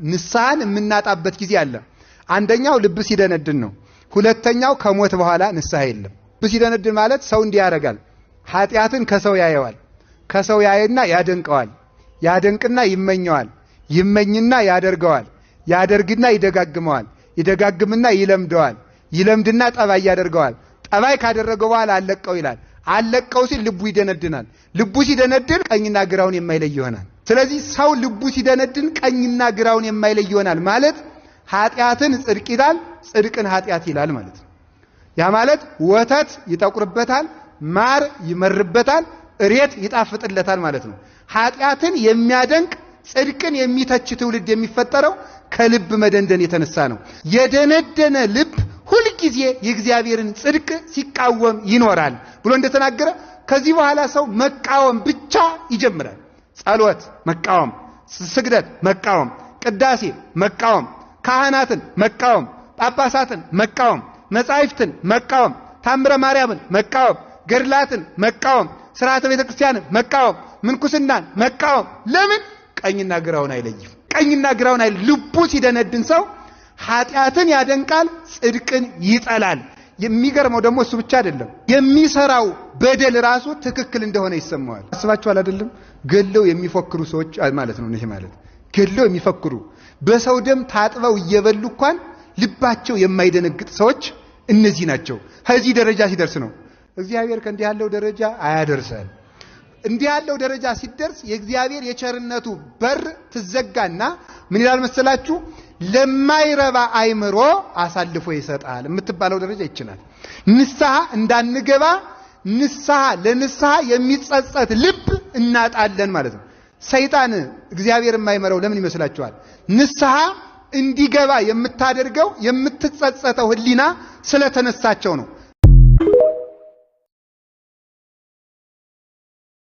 ንስሐን የምናጣበት ጊዜ አለ። አንደኛው ልብ ሲደነድን ነው። ሁለተኛው ከሞት በኋላ ንስሐ የለም። ልብ ሲደነድን ማለት ሰው እንዲህ ያደርጋል። ኃጢአትን ከሰው ያየዋል። ከሰው ያየና ያደንቀዋል። ያደንቅና ይመኘዋል። ይመኝና ያደርገዋል። ያደርግና ይደጋግመዋል። ይደጋግምና ይለምደዋል። ይለምድና ጠባይ ያደርገዋል። ጠባይ ካደረገው በኋላ አለቀው ይላል። አለቀው ሲል ልቡ ይደነድናል። ልቡ ሲደነድን ቀኝና ግራውን የማይለይ ይሆናል። ስለዚህ ሰው ልቡ ሲደነድን ቀኝና ግራውን የማይለይ ይሆናል ማለት ኃጢአትን ጽድቅ ይላል፣ ጽድቅን ኃጢአት ይላል ማለት ነው። ያ ማለት ወተት ይጠቁርበታል፣ ማር ይመርበታል፣ እሬት ይጣፍጥለታል ማለት ነው። ኃጢአትን የሚያደንቅ ጽድቅን የሚተች ትውልድ የሚፈጠረው ከልብ መደንደን የተነሳ ነው። የደነደነ ልብ ሁልጊዜ የእግዚአብሔርን ጽድቅ ሲቃወም ይኖራል ብሎ እንደተናገረ ከዚህ በኋላ ሰው መቃወም ብቻ ይጀምራል። ጸሎት መቃወም፣ ስግደት መቃወም፣ ቅዳሴ መቃወም፣ ካህናትን መቃወም፣ ጳጳሳትን መቃወም፣ መጻሕፍትን መቃወም፣ ታምረ ማርያምን መቃወም፣ ገድላትን መቃወም፣ ስርዓተ ቤተ ክርስቲያንን መቃወም፣ ምንኩስናን መቃወም። ለምን? ቀኝና ግራውን አይለይም። ቀኝና ግራውን አይለይም። ልቡ ሲደነድን ሰው ኃጢአትን ያደንቃል፣ ጽድቅን ይጠላል። የሚገርመው ደግሞ እሱ ብቻ አይደለም፣ የሚሰራው በደል ራሱ ትክክል እንደሆነ ይሰማዋል። አስባችኋል አይደለም? ገለው የሚፎክሩ ሰዎች ማለት ነው። ይሄ ማለት ገለው የሚፎክሩ በሰው ደም ታጥበው እየበሉ እንኳን ልባቸው የማይደነግጥ ሰዎች እነዚህ ናቸው። ከዚህ ደረጃ ሲደርስ ነው እግዚአብሔር ከእንዲህ ያለው ደረጃ አያደርሰን። እንዲህ ያለው ደረጃ ሲደርስ የእግዚአብሔር የቸርነቱ በር ትዘጋና ምን ይላል መሰላችሁ? ለማይረባ አይምሮ አሳልፎ ይሰጣል የምትባለው ደረጃ ይችላል። ንስሐ እንዳንገባ ንስሐ ለንስሐ የሚጸጸት ልብ እናጣለን ማለት ነው። ሰይጣን እግዚአብሔር የማይመራው ለምን ይመስላችኋል? ንስሐ እንዲገባ የምታደርገው የምትጸጸተው ሕሊና ስለተነሳቸው ነው።